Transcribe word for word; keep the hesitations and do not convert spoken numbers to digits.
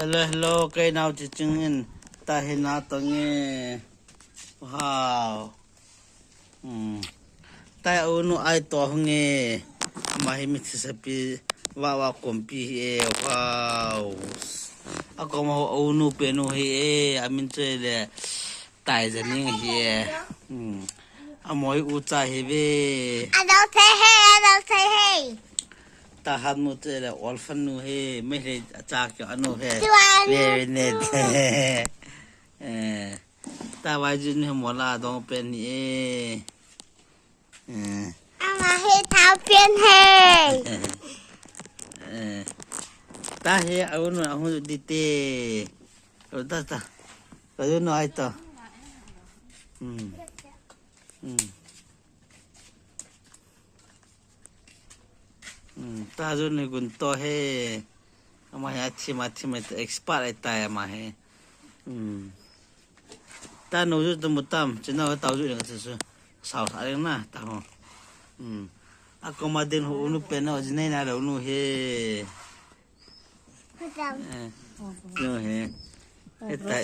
Hello, hello, kei nao chi ching in ta hi na to nge. Wow. Hmm. Tai unu ai to nge. Ama hi mi thi sapi wa wa kompi hi e. Wow. A koma ho unu penu hi e. Amin choi le. Tai zaning hi e. Hmm. Amoi u cha hi ve. Adult hey, adult hey. Ta hat mu te le orphan nu he, me le cha kyo anu he. Very neat. Eh, ta wai jun he mola dong pen ni e. Eh. Ama he thao pen he. Eh. Ta he unu ahu di te. Ta ta. Ta jun ai ta. Hmm. Hmm. Hmm, ta jun ni gun to he. Ama he athim athim expert ai tai ama he. Hmm. Ta no ju tu mutam, chino ta ju ni ka su. Sao sa ring na ta ho. Hmm. A koma din ho unu pe no jinai na lo nu he. Eh, no he. Eta